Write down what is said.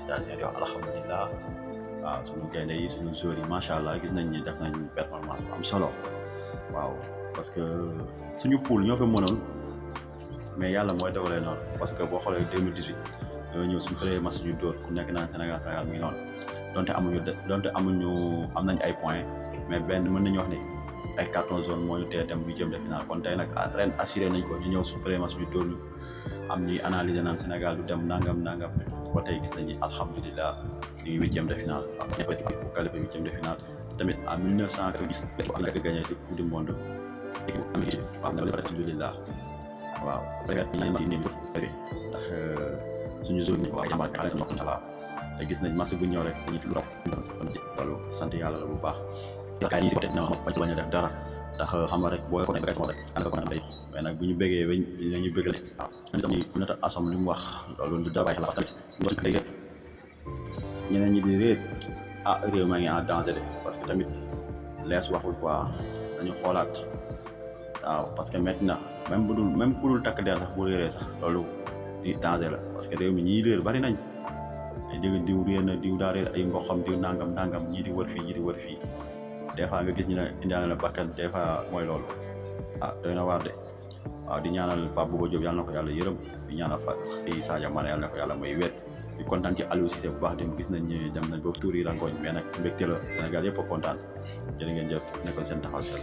situation di wax alhamdulilah waaw suñu gaynde yi suñu joueurs yi macha allah gis nañ ni def nañ performance bu am solo waaw parce que suñu poule ñoo fa mënoon mais yàlla mooy dogalee noonu parce que boo xoolee 2018 ñoo ñëw suñu premier match ñu dóor ku nekk naan Sénégal mi ngi noonu donte am nañ ay points mais benn mën nañu wax ni ay carton jaune moo ñu tee dem huitième de finale kon tey nag ren assuré nañ ko ñu ñëw suñu premier match ñu dóor ñu am ñuy analyser naan Sénégal du dem nangam ba tey gis nañu alhamdulilah ñu ngi huitième de finale ak ñëpp équipe bu qualifié huitième de finale tamit en 1990 la ko gagné ci coupe du monde équipe am waaw alhamdulilah waaw peut-être ñu ngi nii ndax suñu zone bi waaye jàmbaar xale ñu wax incha te gis nañ match bu ñëw rek dañuy fi lu loolu sant yàlla la bu baax yaakaar yi si côté na bañ a def dara ndax xam nga rek booy ko rek rek ànd ko day mais nag bu ñu bëggee weñ lañuy bëgg le waaw ñu nata asom li mu wax loolu du dara bàyyi xel parce que ñeneen ñi di réer réew maa ngi en danger de parce que tamit lees waxul quoi dañu xoolaat waaw parce que maintenant même bu dul takk der sax bu réeree sax loolu di danger la parce que réew mi ñii réer bari nañ ay dégg diw réer na diw daa réer ay mboxam diw nangam ñii di wër fii ñii di wër fii des fois nga gis ñu ne indaale na bakkan des fois mooy loolu doy na waar de waaw di ñaanal Pape Bouba Diop yàlla na ko yàlla yërëm di ñaanal kii Sadio Mané yàlla na ko yàlla mooy wéet di kontaan ci Aliou Cissé bu baax dem gis nañ dem nañ ba tuur yi rangooñ mais nag mbégte la Sénégal yëpp a kontaan jërë ngeen jëf nekkoon seen taxaw sel